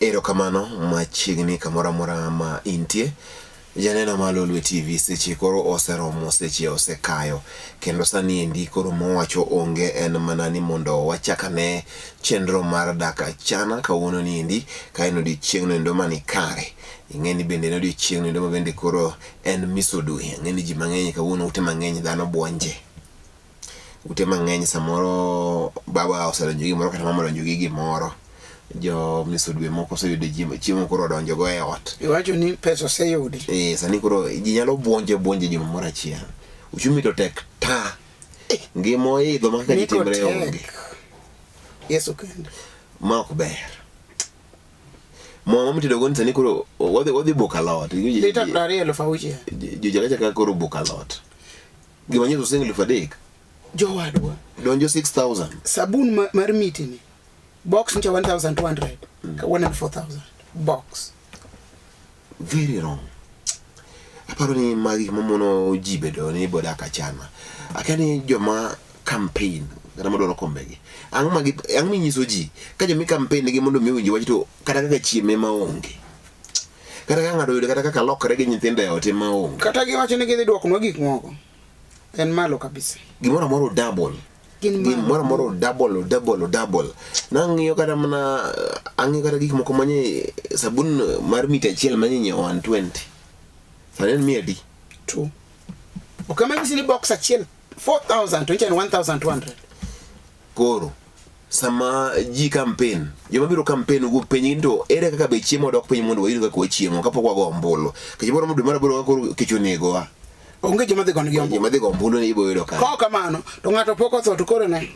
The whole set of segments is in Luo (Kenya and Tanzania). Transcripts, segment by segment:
Erokamano machiegni kamoro amora ma intie. Janeno ma Lolwe TV seche koro oseromo, seche osekayo kendo sani endi koro mawacho onge en mana ni mondo wachak ane chenro mar dak achana kawuono ni endi ka en odiochieng' endo mani kare. Ing'e ni bende en odiochieng' endo ma bende koro en misodwe. Ang'e ni ji mang'eny kawuono ute mang'eny dhano buonje. Ute mang'eny samoro baba osedonjo gi gimoro kata mama odonjo gi gimoro. Jo misodwe moko oseyudo chiemo koro odonjo go e ot. Iwacho ni pesa oseyudi. Eh, sani koro ji nyalo buonje buonje juma moro achiel. Uchumi to tek ta. Ngima oidho ma kaka ji Niko timre tek. onge. Yesu kende. Ma ok ber. Mo mitedo go ni sani koro wadhi buko alot. Lita 26,000. Ji chaka chaka koro buko alot. Gima nyiso siling 3,000. Jowadwa. Donjo 6,000. Sabun mar miti ni. Box ncha 1,200. Kawuono en 4,000. Box. Very wrong. Aparo ni magi gik mamono ji bedo ni bodak achana. Akia ni joma campaign kata madwaro kombegi. Ang'o ma gi ang'o minyiso ji ka joma campaign nigi mondo mi owinj wach to kata kaka chiemo ema onge. Kata kaka ng'ato oyudo kata kaka lokre gi nyithindo e ot ema onge. Kata giwacho ni gidhi duokonwa gik moko. En malo kabisa. Gimoro amora o double. Gin malo. Gimoro amora o double, o double, o double. Nang'iyo kata mana ang'iyo kata gik moko manye sabun mar mita achiel manye nyiewo 120. Sani en mia adi? Two. Ok ema nyisi ni box achiel 4,000 to nyicha en 1,200. Koro sama ji campaign, joma biro campaign ugo penj ni to ere kaka be chiemo dok piny mondo wayud kaka wachiemo kapok wago ombulu. Kech moro dwe mar aboro ka koro kech onegowa. Onge joma dhi gono gi ombulu. Joma dhi go ombulu ni ibo yudo ka. Kok kamano to ng'ato pok otho to koro ne.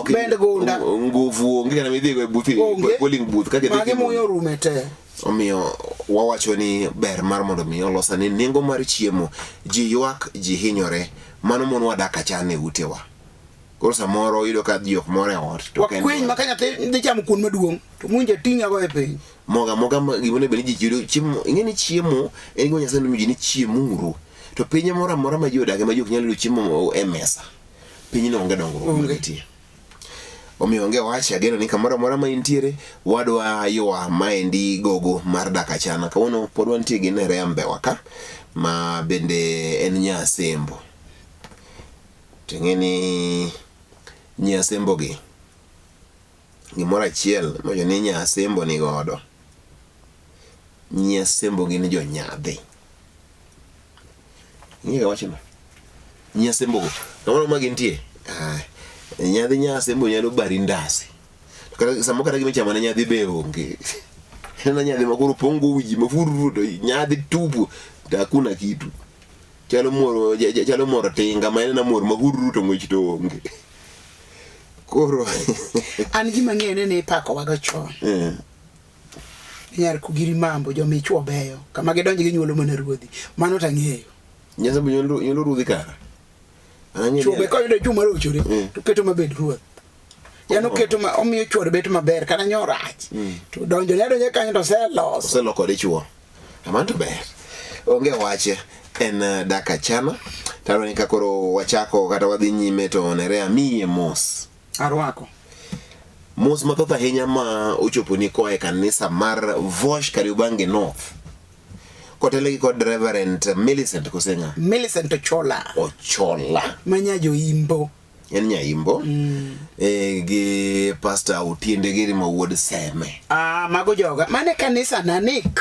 Bend gunda. Nguvu onge kata midhigo e booth Onge. polling booth kaka idhi Magi timo. muya orume te. Omiyo wawacho ni ber mar mondo mi olos ane nengo mar chiemo. Ji ywak, ji hinyore. Mano mono wadak achana e utewa. Koro samoro iyudo ka ji ok mor e ot. To ok en Wakwiny ma ka nyathi dhi chamo kuon maduong' to munje ting'a go e piny. Moga moga ma gima onego bed ni ji yudo chiemo. Ing'e ni chiemo en gima Nyasaye nomiyo ji ni chiemuru. To pinye moro amora ma ji odake ma ji ok nyal yudo chiemo e mesa. Pinyno onge dongruok Onge. manitie. Omiyo onge wach ageno ni kamoro amora ma intiere wadwa ywa maendi gogo mar dak achana. Kawuono pod wantie gi Nerea Mbewa ka ma bende en nya Asembo. To ing'e ni nyi Asembo gi gimoro achiel mowacho ni nya Asembo ni godo. Nyi Asembo gin jonyadhi. Ing'e wachno? Nyi Asembo go kamoro ma gintie ah, nyadhi nya Asembo nyalo bari ndasi. To kata samoro kata gima ichamo ne nyadhi be onge. Ineno nyadhi ma koro pongo wiji ma fururu to nyadhi tupu to hakuna kitu. Chalo moro chalo moro tinga ma en mor ma hururu to ng'wech to onge. Koro An gima ang'eyo ni ne ipakowaga chon. Nyar Kugiri Mambo jomichwo beyo. Kama gidonjo ginyuolo mana ruodhi. Mano to ang'eyo. Nyasaye nyuolo nyuolo ruodhi kara. An ang'eyo Chwo be koyudo chwo marochore to keto mabed ruoth. Yani oketo ma omiyo chwore bet maber kata nyo rach. To donjo ne donjo kanyo to oseloso. Oseloko dichuo. Amano to ber. Onge wache. En dak achana. Taro ni ka koro wachako kata wadhi nyime to Nerea miye mos. Arwako. Mos mathoth ahinya ma ochoponi koa e kanisa mar Vosh Kariobangi North. Kotelegi kod Reverend Millicent kose ng'a? Millicent Ochola. Ochola. Ma nya Joimbo. En Nyaimbo. E, gi Pastor Otiende giri ma wuod Seme. Ah, mago joga. Mane kanisa na Nick.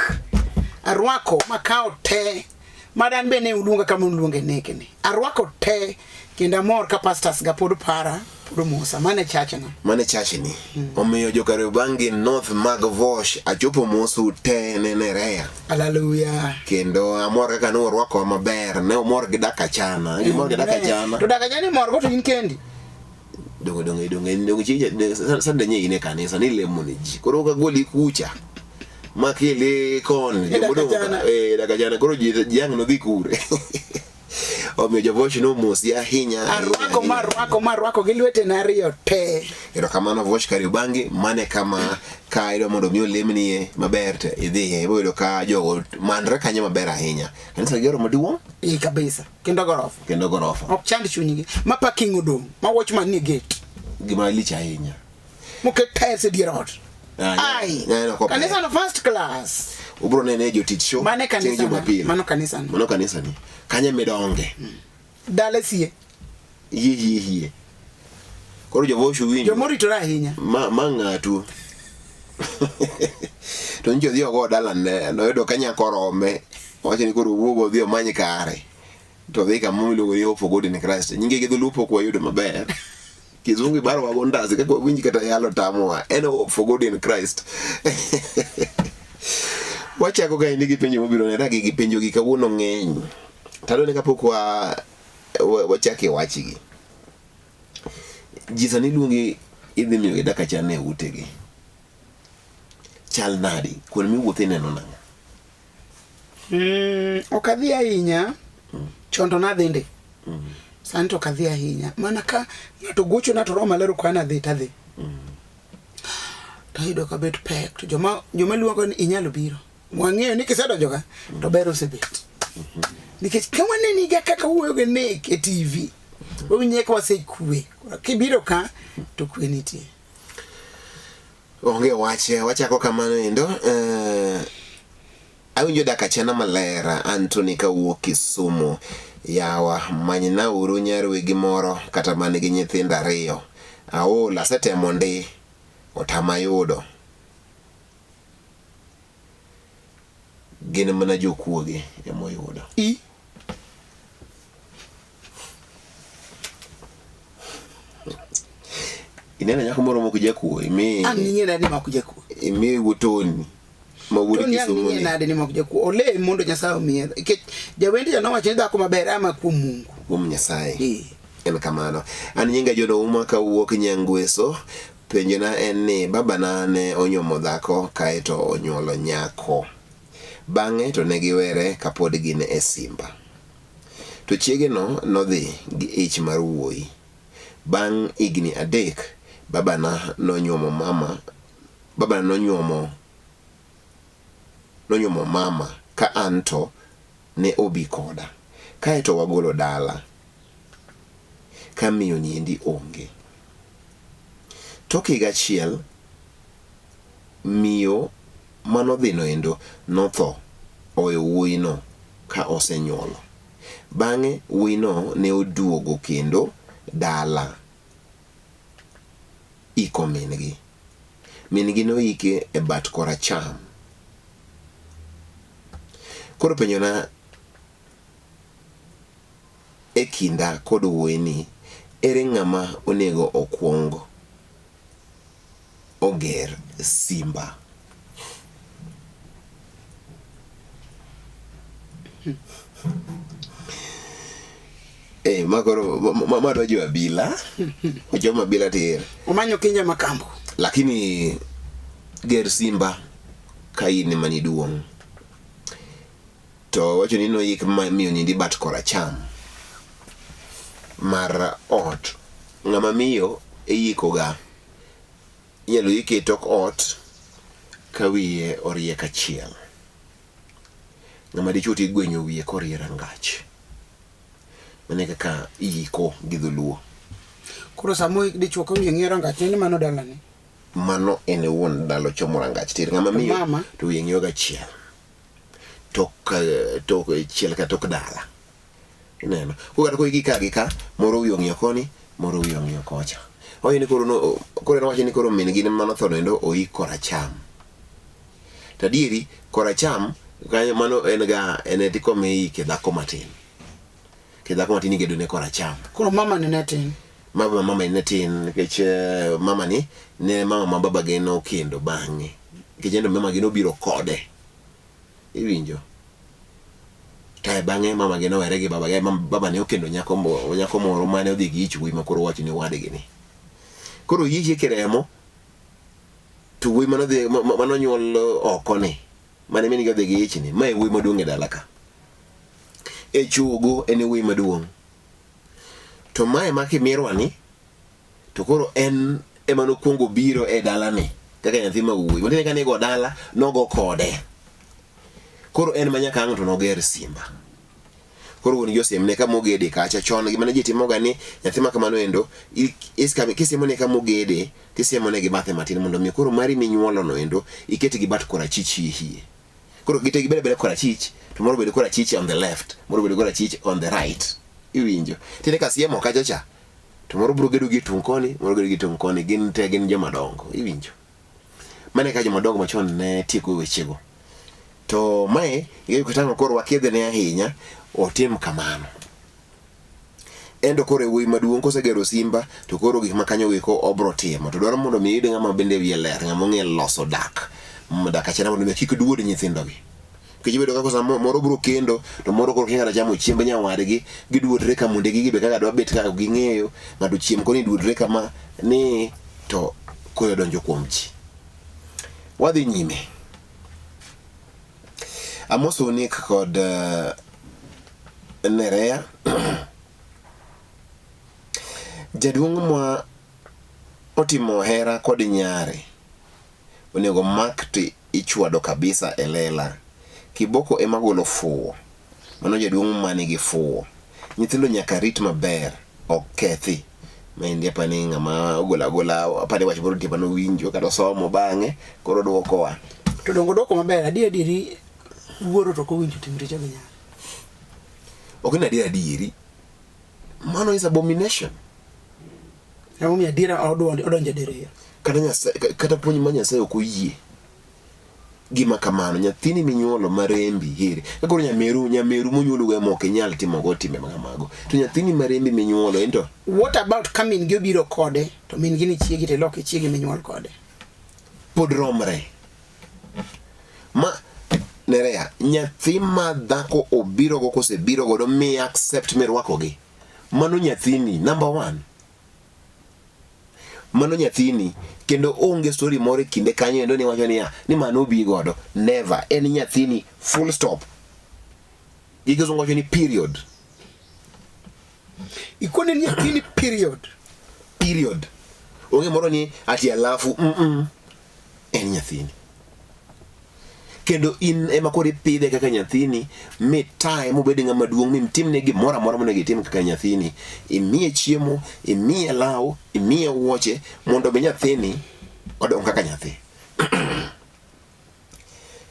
Arwako makawo te. Madan be ne uluonga kama uluonge Nick ni. Arwako te kendo amor ka pastors ga pod para, pod omosa. Mane church na. Mane church ni. Omiyo jo Kariobangi North mag Vosh achopo mosu te ne Nerea. Hallelujah. Kendo amor kaka ne urwakowa maber. Ne umor gi dak achana. Gimor gi dak achana. To dak achana imor go to in kendi. Donge donge donge donge chi sande nye in e kanisa ni lemo ne ji. Koro ka goli kucha. Ma kele koni. E dak Jomodong' achana. eh dak achana koro ji ji ang' nodhi kure. Omiyo jo-Vosh nomosi ahinya. Arwako ma arwako ma arwako gi lwetena ariyo te. Erokamano Vosh Kariobangi, mane kama ka idwa mondo mi olemnie maber to idhiye, ibiro yudo ka jogo manre kanyo maber ahinya. Kanisa gero maduong' Ee kabisa. Kendo gorofa. Kendo gorofa. Ok chand chunygi. Ma parking odong', ma watchman nie gate. Gima lich ahinya. Moket tiles e dier ot. Ah, Ai. nyaneno koper. Kanisa no first class. Ubro nene e jotich show. Mane chieng' kanisa. Jumapil. Mano kanisa no. Mano kanisa ni. Kanye midonge. Dala sie. Yie yie yie. Koro jovoshu winjo. Jomoritora ahinya. Ma ng'atu. To nyicho odhi ogo dalane, noyudo ka nyako rome. Owacho ni koro owuog odhi omany kare. To odhi kama miluongo ni Hope for God in Christ. Nyinge gi dholuo pok wayudo maber. Kizungu ibaro wago ndasi kaka wawinj kata yalo tamowa. En Hope for God in Christ. Wachako kaendi gi penjo mobiro ne ragi gi penjo gi kawuono ng'eny. Tadwa ni kapok wachako e wachgi. Ji sani luongi idhi miyogi dak achiel e utegi. Chal nadi? Kuonde miwuothe ineno nang'o? Ok adhi ahinya. Chon to nadhi ndi. Sani to ok adhi ahinya. Mana ka ng'ato gochona to roho maler okwa ni adhi tadhi. To ayudo ka bet pek. To joma luongo ni inyalo biro. Wang'eyo ni kisedonjo ka to ber osebet. Nikech ka waneni ga kaka wuoyo gi Nick e TV, wawinjo ka wasekwe. Kibiro ka to kwe nitie. Onge wach, wachako kamano endo. Awinjo dak achana maler, Anthony kawuok Kisumu. Yawa, manyna uru nyar wegi moro kata man gi nyithindo ariyo. Aol, asetemo ndi, otama yudo. Gin mana jokuoge emoyudo. I. Ineno nyako moro mok jakuo, imi Ang' ning'e nade ni mok jakuo. imi wuo Tony ma wuod Tony ang' Kisumu ning'e ni. nade ni mok jakuo. Olem mondo Nyasaye omiye. Nikech jawendi ja nowacho ni dhako maber ama kuom Mungu. Kuom Nyasaye. Eh. En kamano. An nyinga John Ouma kawuok Nyangweso. Penjona en ni babana ne onyuomo dhako kaeto onyuolo nyako. Bang'e to ne giwere kapod gin e simba. To chiegeno nodhi gi ich mar wuoyi. Bang' higni 3, babana nonyuomo mama, babana nonyuomo nonyuomo mama ka an to ne obi koda. Kaeto wagolo dala ka miyo niendi onge. Tok higa achiel, miyo manodhino endo notho oweyo wuoyino ka osenyuolo. Bang'e wuoyino ne oduogo kendo dala iko min-gi. Min-gi noike e bat koracham. Koro penjona e kinda kod wuoyini, ere ng'ama onego okwong oger simba? Ma koro ma dwa jo abila. Ochomo abila tir. Omanyo kinja makambo. Lakini ger simba ka in ema niduong'. To wacho ni noyik miyo nindi bat koracham mar ot. Ng'ama miyo iyiko ga inyalo yike e tok ot ka wiye orie kachiel. Ng'ama dichuo to igwenyo wiye korie rangach. Mano e kaka iyiko gi dholuo. Koro sama oyik dichuo ka wiye ng'iyo rangach ni mano dalane. Mano en wuon dala ochomo rangach tir. Ng'ama miyo to wiye ng'iyo ga chiel. Tok chiel ka tok dala. Ineno. Koro kata koyiki ka gi ka, moro wiye ong'iyo koni, moro wiye ong'iyo kocha. Owacho ni koro no, koro en owacho ni koro min gi manotho no endo oyik koracham. To adieri koracham kanyo mano en ga en tikome ike dhako matin. Ke dhako matin igedo ne koracham. Koro mama ni ne tin. Mama ni ne tin nikech mama ni ne mama ma baba gi nokendo bang'e. Nikech en mama gi nobiro kode. Iwinjo? Kae bang'e mama gi nowere gi baba gi, baba ne okendo nyako moro mane odhi gi ich wuoyi ma koro wacho ni wadgi ni. Koro yie kiremo to wuoyi mane odhi mane onyuol oko ni mane min gi odhi gi ich ni ma e wuoyi maduong' e dala ka. E chogo en e wuoyi maduong'. To mae ma kimirwa ni to koro en ema nokwongo biro e dalani kaka nyathi ma wuoyi. Matiende kane igo dala nogo kode. Koro en ma nyaka ang' to noger simba. Koro wuon gi osiemne kama ogede kacha chon gima ne ji timoga ni nyathi ma kamano endo kisiemone kama ogede tisiemone gi bathe matin mondo mi koro mari minyuolo no endo iket gi bat korachich hie hie. Koro gite gibed abeda korachich to moro obed korachich on the left, moro obed korachich on the right. Iwinjo? Tiende ka siemo kacha cha to moro biro gedo gi tung' koni, moro gedo gi tung' koni, gin te gin joma dongo. Iwinjo? Mano e kaka joma dongo machon ne tieko wechego. To mae ing'eyo kitang'o koro wakiedhene ahinya, otim kamano. En to koro e wuoyi maduong' kosegero simba to koro gik ma kanyo eko obro timo. To dwaro mondo mi iyud ng'ama bende wiye ler, ng'ama ong'e loso dak. Dak achiel mondo mi kik duod nyithindogi. Nikech ibedo kaka sama moro bro kendo to moro koro kia kata chamo chiemb nyawadgi, giduodre ka mondegi gi be kaka dwa bet kaka ging'eyo, ng'ato chiem koni duodre kama ni to koyo donjo kuom ji. Wadhi nyime. Amoso Nick kod Nerea. Jaduong' ma otimo hera kod nyare onego mak to ichwado kabisa e lela. Kiboko ema golo fuwo. Mano jaduong' manigi fuwo. Nyithindo nyaka rit maber, ok kethi. Maendi apani ng'ama ogolo agola, apani wach moro nitie mane owinjo kata osomo bang'e, koro oduokowa. To donge oduoko maber, adier adieri wuoro to ok owinjo tim richo gi nyare. Ok ni adier adieri. Mano is abomination. Emomiyo adiera odonjo diriyo. Kata Nyasaye, kata puonj ma Nyasaye ok oyie. Gima kamano, nyathini minyuolo marembi heri. Ka koro nyameru, nyameru monyuolugo ema ok inyal timogo timbe ma kamago. To nyathini marembi minyuolo en to What about ka min gi obiro kode to min gi ni chiegi to iloke chiegi minyuol kode? pod romre. Ma Nerea, nyathi ma dhako obiro go kosebiro godo mi accept mirwakogi. Mano nyathini number one. Mano nyathini kendo onge story moro e kinde kanyo endo ni wacho niya ni mano obi godo. Never. En nyathini full stop. Gi kizungu wacho ni period. Ikone ni nyathini period. Period. Onge moro ni ati alafu mm -mm. En nyathini. Kendo in ema koro ipidhe kaka nyathini mitaye mobed ng'ama duong' mimtimne gimoro amora monego itim kaka nyathini. Imiye chiemo, imiye law, imiye wuoche mondo mi nyathini odong kaka nyathi.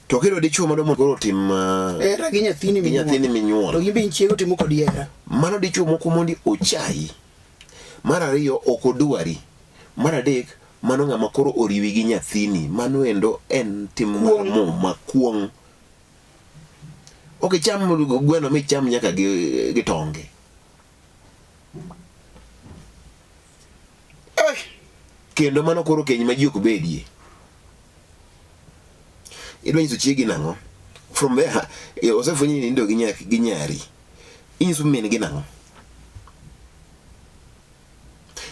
To kendo dichuo mado mondo koro otim hera gi nyathini gi nyathini minyuolo. To gin be chiego timo kodi hera. Mano dichuo moko mondi ochayi. Mar ariyo ok odwari. Mar adek mano ng'ama koro oriwi gi nyathini. Mano endo en tim mar muma kuong'. Ok icham gweno micham nyaka gi, gi tonge. Eh. Kendo mano koro keny ma ji ok bedie. Idwa nyiso chiegi nang'o? From there, osefwenyo ni nindo gi nyari. Inyiso min gi nang'o?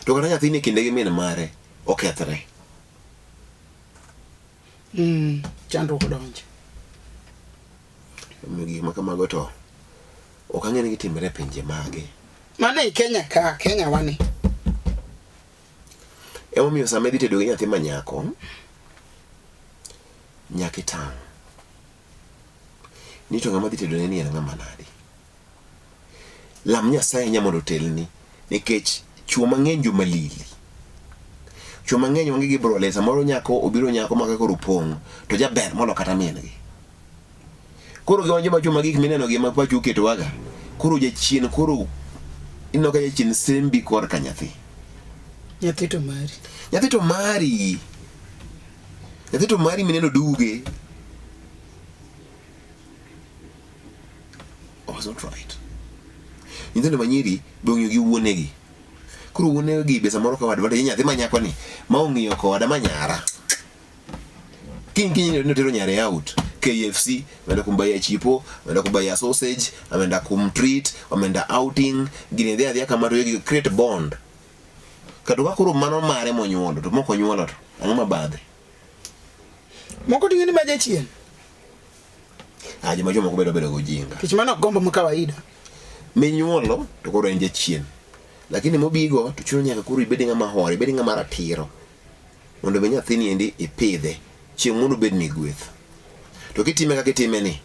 To kata nyathini e kinde gi min mare okethre. Chandruok odonjo. Omiyo gik ma kamago to ok ang'e ni gitimre e pinje mage. Mano ei Kenya ka, Kenya wani. Emomiyo sama idhi tedo gi nyathi ma nyako, nyaka itang'. Ni to ng'ama dhi tedo ne ni en ng'ama nadi. Lam Nyasaye nya mondo otelni nikech chuo mang'eny joma lili. Chuo mang'eny onge gi brole, samoro nyako obiro nyako ma koro opong' to jaber molo kata min gi. Koro gi wan joma chuo ma gik mineno gi ma pachu oketowaga. Koro jachien koro ineno ka jachien sembi korka nyathi. Nyathi to mari. Nyathi to mari. Nyathi to mari mineno duge. Was not right. Nyithindo manyiri be ong'iyo gi wuonegi. Koro wuonegi be samoro kawo advantage nyathi ma nyako ni ma ong'iyo koda ma nyara. Kiny kiny ni otero nyare out KFC, ameenda kumbaia chipo, ameenda kumbaia sausage, ameenda kumtreat, ameenda outing, gini dhi adhiya kama to gi create bond. Kata ka koro mano mare monyuolo to mok onyuolo to ang'o mabadhe? Moko ting'e ni ma jachien. Ah, joma jomoko bedo bedo gojinga. Kech mano ok gombo ma kawaida. Minyuolo to koro en jachien. Lakini mobigo to chuno nyaka koro ibed ng'ama hore, ibed ng'ama ratiro. Mondo mi nyathini endi ipidhe, chieng' moro obed ni gweth. To kitime kaka itime ni,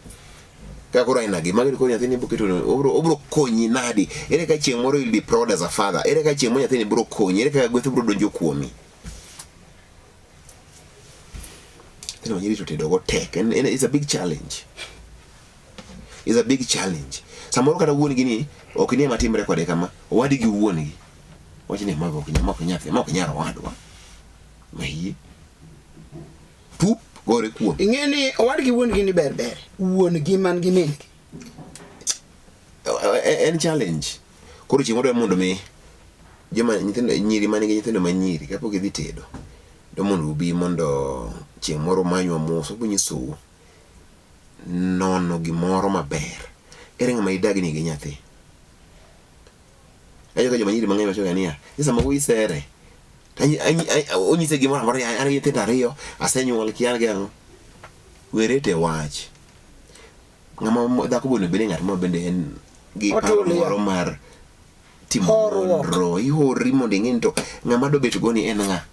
Ka koro aina gi magi koro nyathini biro keto obiro obiro konyi nadi? Ere ka chieng' moro you'll be proud as a father? Ere ka chieng' moro nyathini biro konyi? Ere kaka gweth biro donjo kuomi? Nyithindo ma nyiri to tedo go tek. En, en, it's a big challenge. It's a big challenge. Samoro kata wuon gi ni ok ni ema timre kode kama, owadgi wuon gi. Wach ni ma ok ma ok nyathi, ma ok nyar owadwa. Ma hie. Pup gore kuom. Ing'e ni owadgi wuon gi ni ber ber. Wuon gi man gi min gi. En challenge. Koro chieng' moro mondo mi joma nyithindo nyiri man gi nyithindo ma nyiri kapok gidhi tedo to mondo ubi mondo chieng' moro umanywa mos wabiro nyisou nono gimoro maber. Ere ng'ama idagni gi nyathi? Ayo ka joma nyiri mang'eny wachoga niya, ni sama wuoyi sere, onyise gimoro amora, an gi nyithindo ariyo, asenyuol kia an gi ang'o. Werete wach. Ng'ama dhako bende bende ng'at ma bende en gi paro moro mar timo nonro. Ihorri mondo ing'e ni to ng'ama adwa bet go ni en ng'a.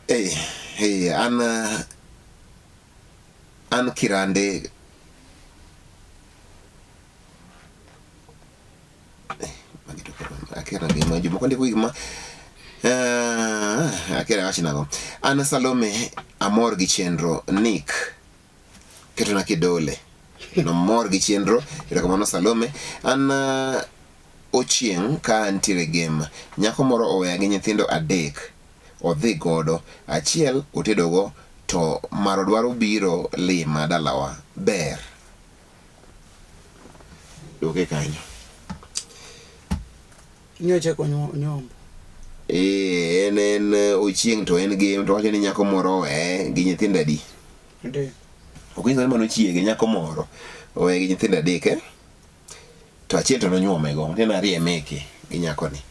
Eh, eh, an an kirande akia gima jomoko ndiko gik ma akia awach nang'o. An Salome amor gi chenro Nick ketona kidole nomor gi chenro erokamano Salome an Ochieng' ka antiere Gem nyako moro oweya gi nyithindo adek odhi godo achiel otedogo to maro dwaro biro lima dalawa ber duoke kanyo Nyocha onyombo. Ee, en en Ochieng' to en Gem to wacho ni nyako moro oweye gi nyithindo adi? Adek. Ok onyiso ni mano chiege, nyako moro oweye gi nyithindo adek eh? To achiel to nonyuome go, nitie ariyo e meke gi nyakoni.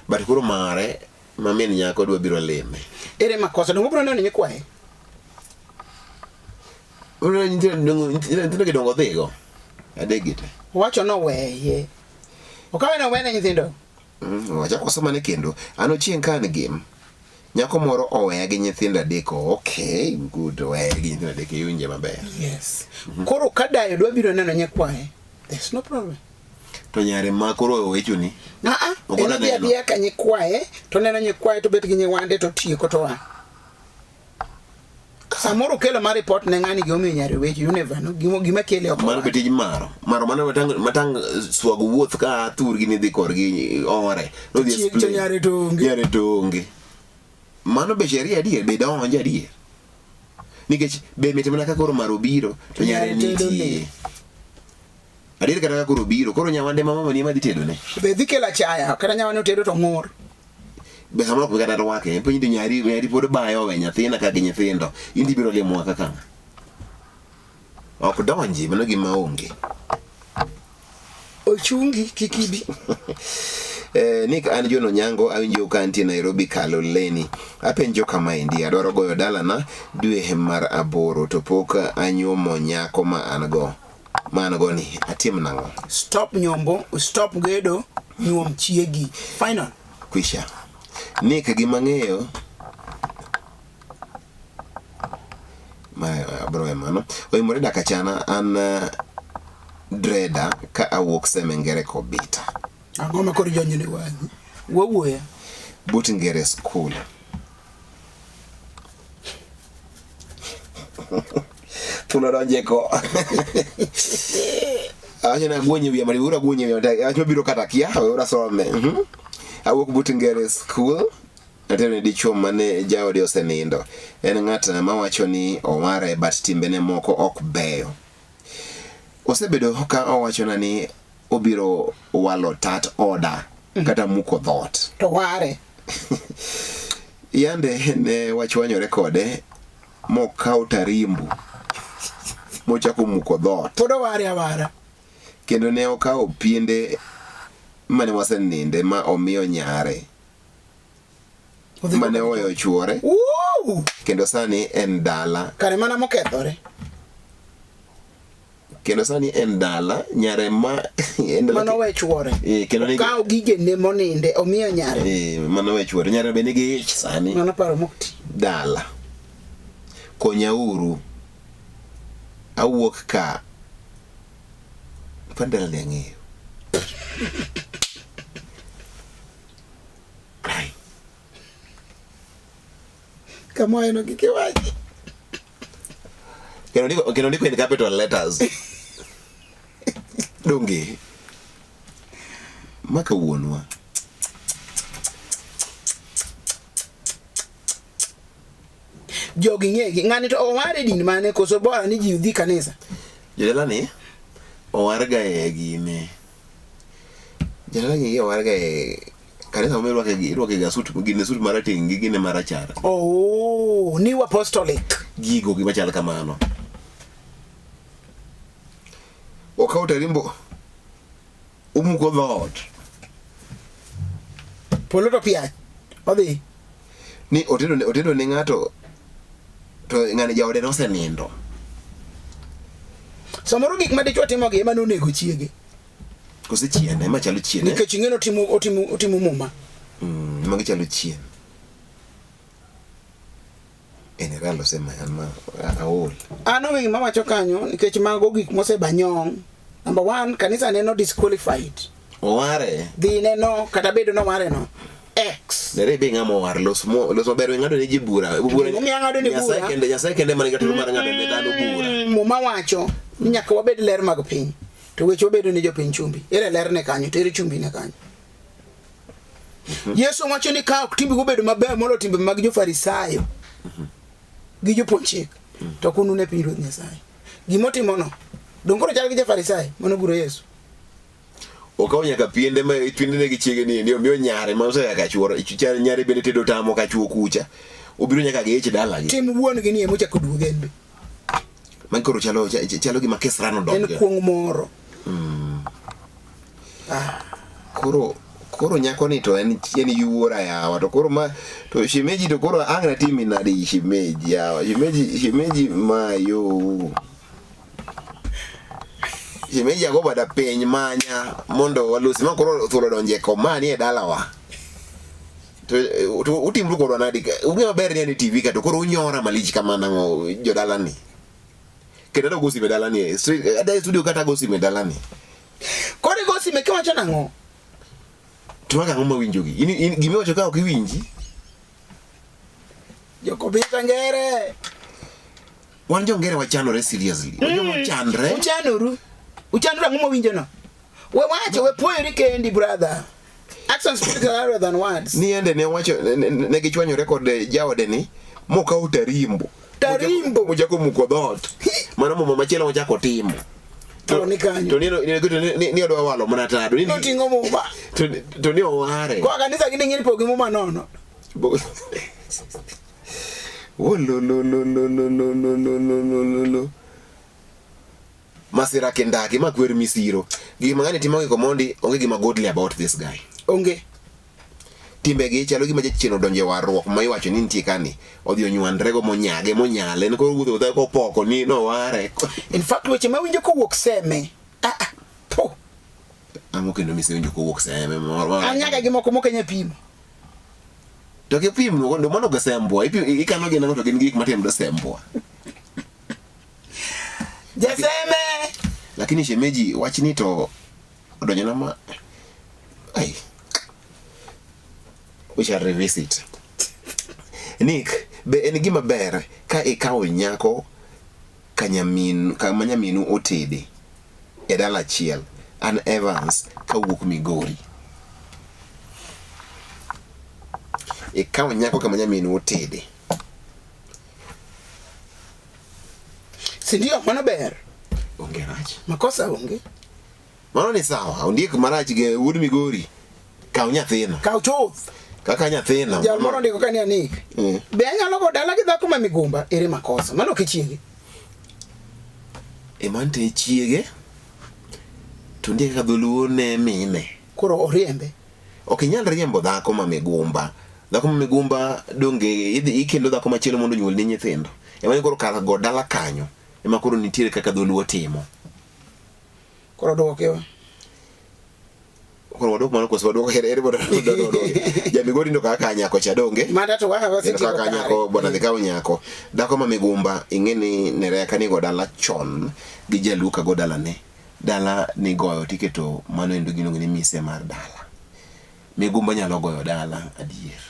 But koro mare ma min nyako dwa biro lime. Ere makosa? Donge obiro neno nyikwaye? Nyithindo gi dongo dhigo. Adek gi te. Owacho noweye. Okawe ni owene nyithindo. Wachako wasomane kendo. An Ochieng' ka an Gem. Nyako moro oweya gi nyithindo adek. Okay, good. Oweya gi nyithindo adek. Iwinje maber. Yes. Koro ka dayo dwa biro neno nyikwaye, there's no problem. To nyare ma koro owechoni. Ah ah, Ok en odwa odhi neno. adhiya ka nyikwaye, to neno nyikwaye to bet gi nyiwande to tieko to a. Samoro okelo ma report ne ng'ani gimomiyo nyare wecho, you never know. Gima gima kele ok Mano be owacho. tij maro. Maro mano matang matang swago wuoth ka thurgi ni dhi korgi ore. Nodhi Chieng' to explain. nyare to onge. Nyare to onge. Mano be sheria adier, be donjo adier. Nikech be mit mana ka koro maro biro to nyare Nyare tedo nitie. ne. Adier kata ka koro biro, koro nyawande ma mama ni ema dhi tedone. Be dhi kelo achaya, kata nyawane otedo to ng'ur. Be samoro ok bi kata rwake. Penj ni nyari, nyari pod bayo owe nyathina ka gi nyithindo. In tibiro limowa kaka ng'a? Ok donji, mano gima onge. Ochungi kik ibi. Nick an John Onyango awinjo ka antie Nairobi Kaloleni. Apenjo kamaendi adwaro goyo dalana dwe mar aboro to pok anyuomo nyako ma an go. Ma an go ni atim nang'o? Stop nyombo, stop gedo, nyuom chiegi. Final. Kwisha. Nick gima ng'eyo ma abro we mano. Oimore dak achana an dreda ka awuok Seme Ngere Kobita. Ang'o ma koro jonyo ne wang'i? Wawuoya. But Ngere School. Thuno donje ko. Awacho ni agwonyo wiya mari ura agwonyo wiya matek. Wach mabiro kata kia, we ura some. Awuok but Ngere School. Atero ne dichuo mane jaode osenindo. En ng'at mawacho ni oware but timbene moko ok beyo. Osebedo ka owachona ni obiro walo tat oda kata muko dhoot. To ware. Yande ne wachwanyore kode mokawo tarimbu mochako muko dhoot. Pod oware awara. Kendo ne okawo piende mane waseninde ma omiyo nyare. Mane oweyo chuore. Kendo sani en dala. Kare mana mokethore. Kendo sani en dala nyare ma en dala. Mano we chuore. Kendo nigi okawo gigene moninde omiyo nyare. Mano we chuore. Nyare be nigi ich sani. Mano paro mok ti. Dala. Konyauru. Awuok ka. Pandela ni ang'eyo. Ai. Kamoeno kik iwachi. Kendo ndiko in capital letters. Donge. Ma kawuonwa. Jogi ng'egi. Ng'ani to owar e din mane koso bora ni ji dhi kanisa? Jodala ni owar ga e gine. Jodala ni owar ga e kanisa ma irwake gi irwake ga sut gine sut marateng' gi gine marachar. Oh, New Apostolic. Gigo gima chal kamano. Okawo tarimbo omuko dhoot. Polo to piach. Odhi. Ni otedo ne ng'ato to ng'ani jaode nosenindo. Samoro gik ma dichwo timogi ema nonego chiege. Kose chien ema chalo chien. Eh? Nikech ing'e notimo otimo otimo muma. Magi chalo chien. En ralo sema an ma aol. An onge gima wacho kanyo nikech mago gik mosebanyong'. Number one, kanisa neno disqualified. Oware. Dhi neno kata bedo noware no. X. Nere be ng'ama owar los mo los maber we ng'ado ne ji bura. Bura. Gimomiyo ang'ado ne Nyasaye bura? kende Nyasaye kende man gi ratiro mar ng'ado ne dhano bura. Muma wacho ni nyaka wabed ler mag piny. To weche wabedo ne jopiny chumbi. Ere lerne kanyo, to ere chumbi ne kanyo. Yesu wacho ni ka ok timbe obedo maber molo timbe mag jo-Farisayo gi jopuonj chik, to ok unune pinyruodh Nyasaye. Gimotimono, donge koro chal gi ja-Farisai manoguro Yesu? Okawo nyaka piende ma piende ne gi chiege ni ni omiyo nyare ma osea ka chuoro nyare bende tedo tamo ka chuo kucha. Obiro nyaka gi ich dalagi. Tim wuon gi ni emochako duoge en be. Man koro chalo chalo gima kesrano En donjo. kuong' moro. Koro nyako ni to en yuora yawa to koro ma to shemeji to koro ang' natimi nade shemeji yawa shemeji mayo. Shemeji ago bada piny manya mondo walosi ma koro thuolo donje koma ni e dalawa. To utimru kodwa nadi ung'e maber ni an e TV ka to koro unyora malich kama nang'o jodalani. Kendo adwa go sime dalani adwa e studio kata ago sime dalani. Koro igo sime kiwacho nang'o? To mago ang'o mawinjogi? In gimiwacho ka ok iwinji? Jokobita ngere. Wan jongere wachanore seriously. Wan joma ochanre. Uchanoru. Uchanoru ang'o mawinjo no? We wacho, we puoyori kendi brother. Actions speak louder than words. Ni ende ne owacho ne gichwanyore kod jaode ni mokawo tarimbo. Tarimbo. Mochako muko dhoot. Mano muma machielo mochako timo. To ni kanyo. To ni odwa walo mana tado. Ni Noting'o muma. To ni oware. Kwa kanisa gini ng'eni pogi muma nono. Wololololololololololo. Masira kendaki ma kwer misiro. Gima ng'ani timo gi Komondi onge gima godly about this guy. Onge. Timbegi chalo gima jachien odonjo e warruok ma iwacho ni nitie kani. Odhi onywandrego monyage monyale. En koro wuotho wuotha kopoko ni noware. In fact weche mawinjo kowuok Seme. Ah, ah, po. Ang'o kendo misewinjo kowuok Seme moro? An nyaka gi moko mok anyal pimo. To kipim ndo mano go sembwa. Ikano gi nang'o to gin gik matimore sembwa. Jaseme. Lakini shemeji wachni to odonjona ma ai. We shall revisit. Nick, be en gima ber ka ikawo nyako kama nyaminu otede e dala achiel? An Evans kawuok Migori. Ikawo nyako kama nyaminu otede. Si ndio mano ber. Onge rach. Makosa onge. Mano ni sawa, ondiek marach ge wuod Migori. Kaw nyathino. Kaw chuth. Kaka nyathino. Jal moro ndiko ka ni Anik. Be anyalo go dala gi dhako ma migumba? Ere makosa. Mano ok chiege. E mano to e chiege. To nitie kaka dholuo ne mine. Koro oriembe. Ok inyal riembo dhako ma migumba. Dhako ma migumba donge idhi ikendo dhako machielo mondo onyuolni nyithindo. Ema ni koro kar go dala kanyo. Ema koro nitiere kaka dholuo timo. Koro duokewa. Koro wadwok mano koso wadwok ere ere bodo ja Migori ndo kaka nyako cha donge. Mada to kaka Endo wasetieko kaka kare. nyako bwana dhi kawo nyako. Dhako ma migumba ing'e ni nereka nigo dala chon gi jaluo ka go dalane. Dala nigoyo tiketo mano endo giluongo ni mise mar dala. Migumba nyalo goyo dala adier.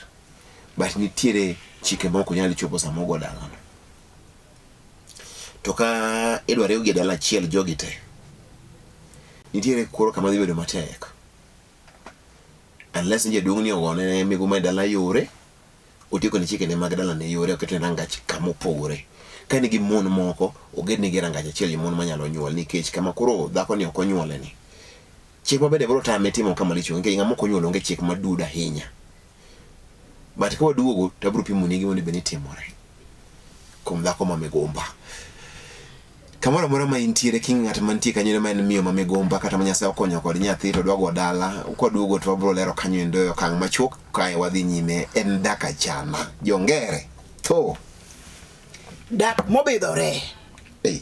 But nitiere chike ma ok onyal chopo sama ogo dalano. To ka idwa riwgi e dala achiel jogi te, nitiere koro kama dhi bedo matek. Unless ni jaduong' ni ogone migumba e dala yore, otieko ne chikene mag dalane yore, oketne rangach kama opogore. Ka nigi mon moko, ogednegi rangach achiel gi mon manyalo nyuol nikech kama koro dhako ni ok onyuole ni, chik ma bende biro tame timo kama lich onge nikech ng'ama ok onyuol onge chik madudo ahinya. But ka waduogo to abiro pimo ni gima onego bed ni timore kuom dhako ma migumba. Kamoro amora ma intiere king'i ng'at mantie kanyo ma en miyo ma migumba kata ma Nyasaye okonyo kod nyathi to dwa go dala, kwaduogo to wabiro lero kanyo endo e okang' machuok kae wadhi nyime en dak achana. Jongere, tho. Dak mobidhore. Ei.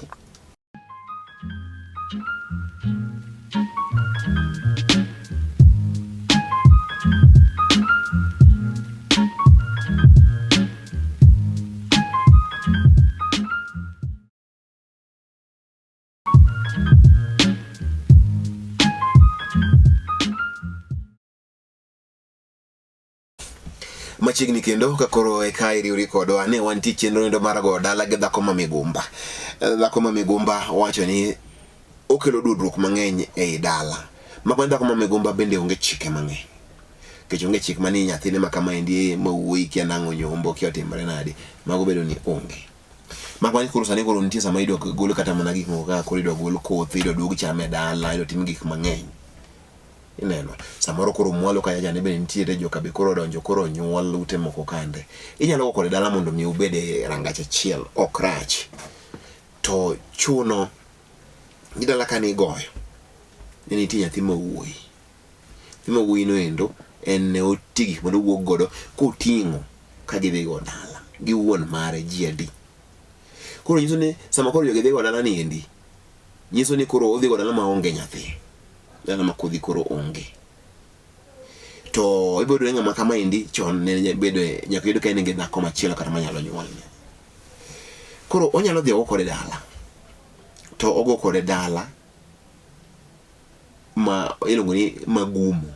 Machiegni kendo ka koro eka iriwri kodwa ne wantie chenro endo mar goyo dala gi dhako ma migumba. Dhako ma migumba wacho ni okelo duodruok mang'eny ei dala. Mak mana dhako ma migumba bende onge chike mang'eny. Nikech onge chik mani nyathine ma kama endi ma wuoyi kia nang'o nyombo kia otimore nade. Mago bedo ni onge. Mak mana ni koro sani koro nitie sama idwa gol kata mana gik moko kaka koro idwa gol kothe, idwa duog cham e dala, idwa tim gik mang'eny. Ineno, samoro koro mwalo kacha chande bende nitiere joka be koro odonjo koro onyuol ute moko kande. Inyalo go kode dala mondo mi ubed e rangach achiel, ok rach. To chuno ni dala kane igoyo, ne nitie nyathi ma wuoyi. Nyathi ma wuoyi no endo en ne oti gik mane owuok godo koting'o ka gidhi go dala gi wuon mare ji adi. Koro nyiso ni sama koro jogi dhi go dala ni endi, nyiso ni koro odhi go dala maonge nyathi. Dala ma kodhi koro onge. To ibiro yudo ni ng'ama kama endi chon ne bedo nyaka yud ka en gi dhako machielo kata manyalo nyuolne. Koro onyalo dhi ogo kode dala. To ogo kode dala ma iluongo ni magumo.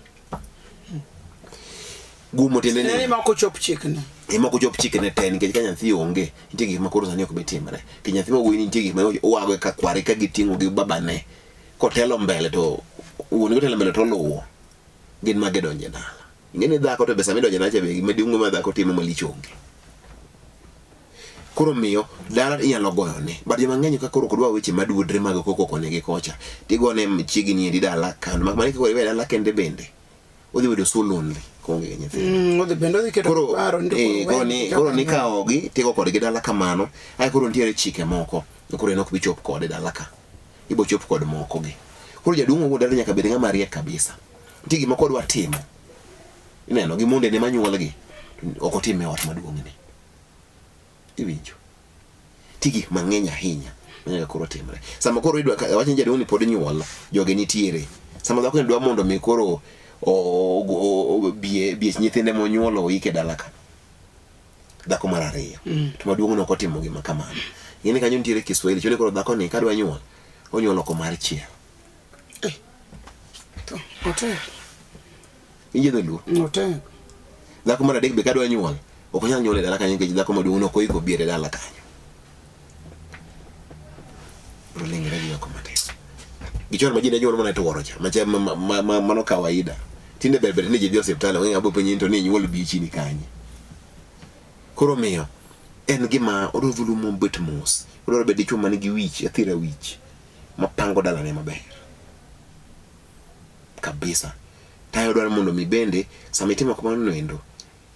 Gumo tiende ni ema ok ochop chikne. Ema ok ochop chikne te nikech ka nyathi onge nitie gik ma koro sani ok bi timre. Nikech nyathi ma wuoyi nitie gik ma owago ka kware ka giting'o gi babane. Kotelo mbele to wuon gi otelo mbele to oluwo. Gin ma gidonjo e dala. Ing'e ni dhako to be sama idonjo e dala cha be gima duong' ma dhako timo malich onge. Koro miyo dala inyalo goyone. But joma ng'eny ka koro ok dwa weche maduodre mag koko koni gi kocha. Tigone chiegi ni endi dala kando. Mak mana ni koro iwe dala kende bende. Odhi bedo so lonely koonge gi nyithindo. Odhi bende odhi keto Koro, paro ni to eh, koro koro we ni nikech koro ok nikawogi tigo kodgi dala kamano. Ae koro nitiere chike moko. Koro en ok bi chop kode dala ka. Ibo chop kod moko gi. Koro jaduong' wuon dala nyaka bed ng'ama riek kabisa. Nitie gima kodwa timo. Ineno gi mondene manyuolgi ok otim e ot maduong' ni. Iwinjo? Nitie gik mang'eny ahinya manyaka koro timre. Sama koro idwa wach ni jaduong' ni pod nyuol, joge nitiere. Sama dhako ni dwa mondo mi koro biech nyithinde monyuolo oik e dala ka. Dhako mar ariyo. To maduong' no ok otimo gima kamano. Ing'e ni kanyo nitiere Kiswahili, chuno ni koro dhako ni kadwa nyuol, onyuol oko mar chiel. To, otek. Inje dholuo? Otek. Dhako mar adek be kadwa nyuol, ok onyal nyuol e dala kanyo nikech dhako maduong' no ok oiko biere dala kanyo. Biro ling're gi oko matin. Gichon ma ji ne nyuol mana e tuoro cha, macha mano kawaida. Tinde ber ber ni ji dhi osiptal, onge ng'ama bo penji ni to ni inyuol bichi ni kanye. Koro omiyo en gima odwa dholuo mobet mos. Odwaro bedo dichuo man gi wich, athira wich, mapango dalane maber. Kabisa. Tayo dwaro mondo mi bende sama itimo kamano no endo,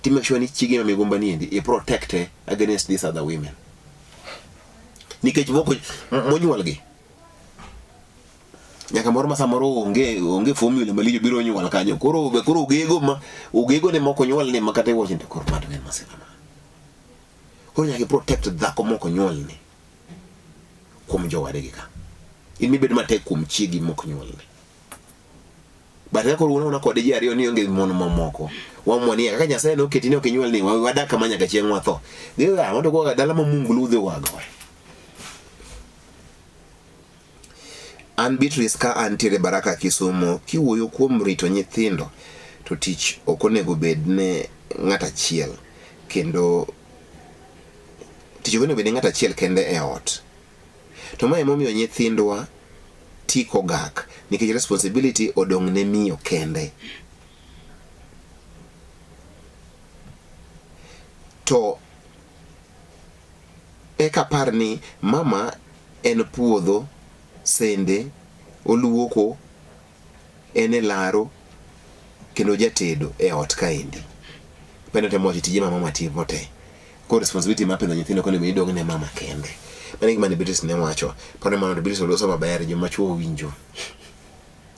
ti make sure ni chiegi ma migumba ni endi i protect against these other women. Nikech moko monyuol gi nyaka moro ma samoro onge onge formula malich biro nyuol kanyo. Koro be koro ogego ma ogego ne moko nyuol ni ma kata iwacho ni koro ma to en masira ma. Koro nyaka i protect dhako moko nyuol ni kuom jowadgi ka. In mibed matek kuom chiegi mok nyuol ni. But kaka koro un kode ji ariyo ni onge mon mamoko. Wamwa ni kaka Nyasaye noketi ni ok inyuol ni wadak kama nyaka chieng' watho. Dhi ga mondo go dala ma Mungu ludhe wago. An Beatrice ka antiere Baraka Kisumo kiwuoyo kuom rito nyithindo to tich ok onego bed ne ng'at achiel kendo tich ok onego bed ne ng'at achiel kende e ot. To ma emomiyo nyithindwa ti kogak nikech responsibility odong' ne miyo kende. To eka par ni mama en puodho, sende, oluoko, en e laro kendo jatedo e ot kaendi. Pendo temo wacho tije ma mama timo te. Koro responsibility mar pidho nyithindo ok onego bed ni dong' ne mama kende. Mano e gima ne Beatrice ne wacho. Paro ni mano Beatrice oloso maber joma chuo owinjo.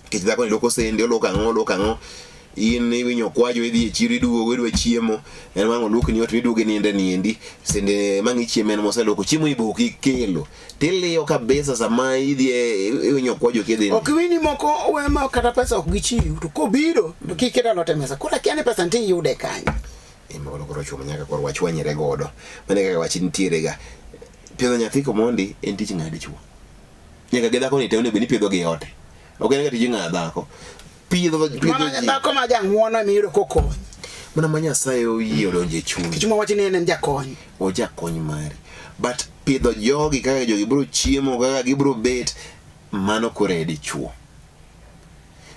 Nikech dhako ni luoko sende, oluoko ang'o, oluoko ang'o. In iwinyo kwajo idhi e chiro iduogo idwa chiemo. En wang' oluokni ot miduogo ininde niendi. Sende mang' ichiemo en moseluoko. Chiemo ibo ok ikelo. Tiliyo kabisa sama idhi e iwinyo kwajo kidhi. Ok iwinj moko we ma kata pesa ok gichiw to kobiro to kik ket alot e mesa. Koro akia ni pesa nitie iyude kanye. Ema koro koro chuma nyaka koro wachwanyre godo. Mano e kaka wach nitiere ga. Pidho nyathi komondi en tich ng'a dichuo. Nyaka gi dhako ni te onego bed ni pidho gi ote. Ok en ga tij ng'a dhako. Pidho pidho Mana ji. dhako ma jang'uono ema iyudo kokony. Mana ma Nyasaye oyie odonjo e chuny. Nikech mwa wacho ni en en jakony. Ojakony mari. But pidho jogi kaka jogi biro chiemo kaka gibiro bet mano koro e dichuo.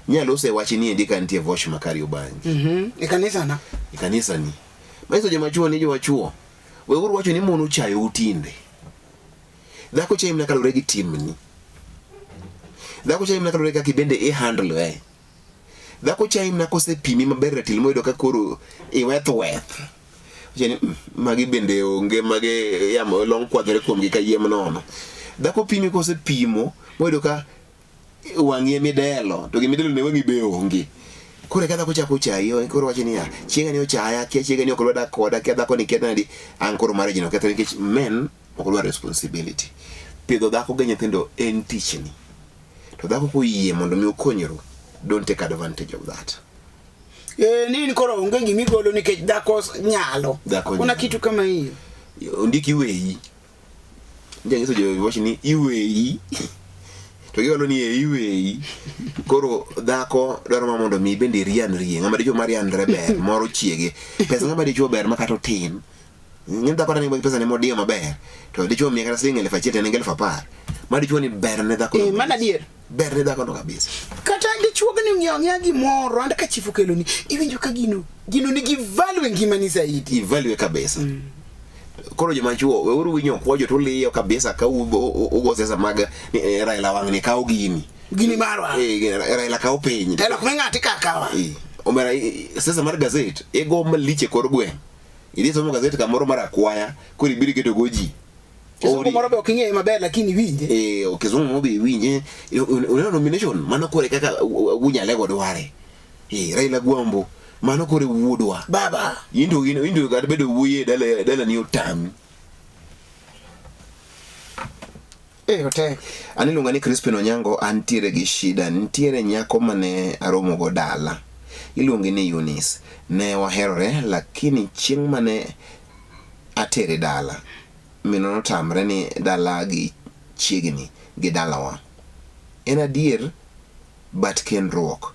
Nyalo ose wach ni endi ka nitie vosh ma Kariobangi. E kanisa na. E kanisa ni. Manyiso joma chuo ni joma chuo. Weuru wacho ni mon ochayou tinde. Dhako chayi mana kaluwore gi timni. Dhako chayi mana kaluwore kaka ibende i handle e. Dhako chayi mana kosepimi maber ratil moyudo ka koro iweth weth. Wacho ni magi bende onge magi yamo long kwadhore kuomgi kayiem nono. Dhako pimi kosepimo moyudo ka wang'i emidelo to gimidelo ne wang'i be onge. Koro eka dhako chako chayi, koro wacho niya, chiega ni ochaya, kia chiega ni ok odwa dak koda, kia dhako ni kia nadi, an koro marriage no kethore nikech men ok dwar responsibility. Pidho dhako gi nyithindo en tichni. To dhako koyie mondo mi okonyru, don't take advantage of that. Eh, ni in koro onge gima igolo nikech dhako nyalo. Dhako Kuna nyalo. kitu kama hiyo. Ondik iweyi. Janyiso jo wacho ni iweyi. To giwalo ni e iweyi. Koro dhako dwaro ma mondo mi bende irianrie. Ng'ama dichuo marianre ber, moro chiege. Pesa ng'ama dichuo ber ma kata otin. Ng'e dhako nigi pesa ne modiyo maber. To dichuo miye kata siling 1000 to en gi 10,000. Ma dichuo ni ber ne dhako. Eh, mano adier. Ber ne dhako no kabisa. Kata dichuo ni ng'iewo ang'iewa gimoro, and ka chief okeloni, iwinjo ka gino gino nigi value e ngimani zaidi. I value kabisa. Koro joma chuo weuru winyo kwajo to uliyo kabisa ka ugo siasa mag ni, Raila wang' ni kawo gini. Gini marwa. Raila kawo piny. Telo ok ng'ati kakawa. Omera siasa mar gazet igo malich e kor gweng'. Idhi somo gazet kamoro mar akwaya koro ibiro iketo go ji. Kizungu moro be ok ing'eyo maber lakini iwinje. Kizungu moro be iwinje. Uneno nomination mano kore kaka unyalego dware. Raila Gwambo mano kore wuodwa. Baba. Into into kata bedo wuoyi e dala dala ni otami. Otek. An iluonga ni Crispin Onyango, antiere gi shida. Nitiere nyako mane aromo go dala. Iluonge ni Eunice. Ne waherore lakini chieng' mane atere dala, minwa notamre ni dala gi chiegni gi dalawa. En adier but kendruok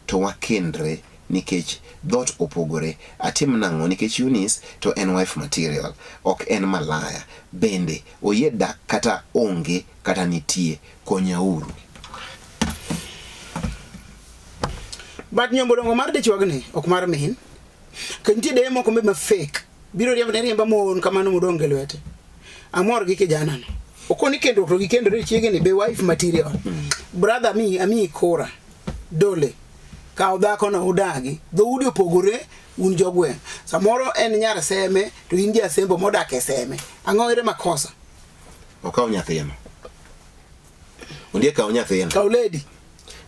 to wakendre nikech dhot opogore. Atim nang'o nikech Eunice to en wife material, ok en malaya. Bende oyie dak kata onge kata nitie. Konyauru. But nyombo dongo mar dichuogni ok mar min. Ka nitie deye moko ma fake biro riembo ne riemba mon kamano modong' gi lwete. Amor gi kijana no. Okoni kendruok to gikendore chiegni be wife material. Brother mi ami kura. Dole. Kaw dhako no udagi. Dhoudi opogore un jogweng'. Samoro en nyar Seme to in ja Sembo modak e Seme. Ang'o ere makosa? Okaw nyathino. Ondiek kaw nyathino. Kaw lady.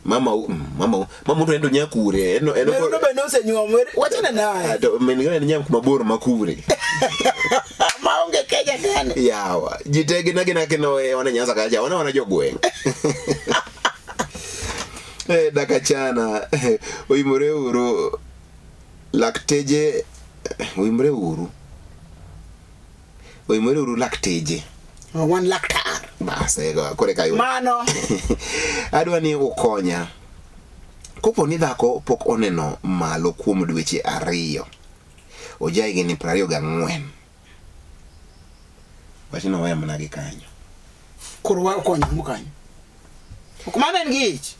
Mama mama mama to endo nyakure. En en Meruno be nosenyuomo. Wachane naye. To min gi en nyam kuma bor makure. Maonge keja gani. Yawa. Ji te gina gina kino e wane Nyanza kacha. Wana wana jogweng'. Dakachana oimore uru lakteje oimore uru oimore uru lakteje Wan laktar. Bas, kore ka Mano. Adwa ni ukonya. Kopo ni dhako pok oneno malo kuom dweche 2, oja higni 24. Wachno weya mana gi kanyo. Koro wa okonyo ang'o kanyo? Ok mano en gi ich.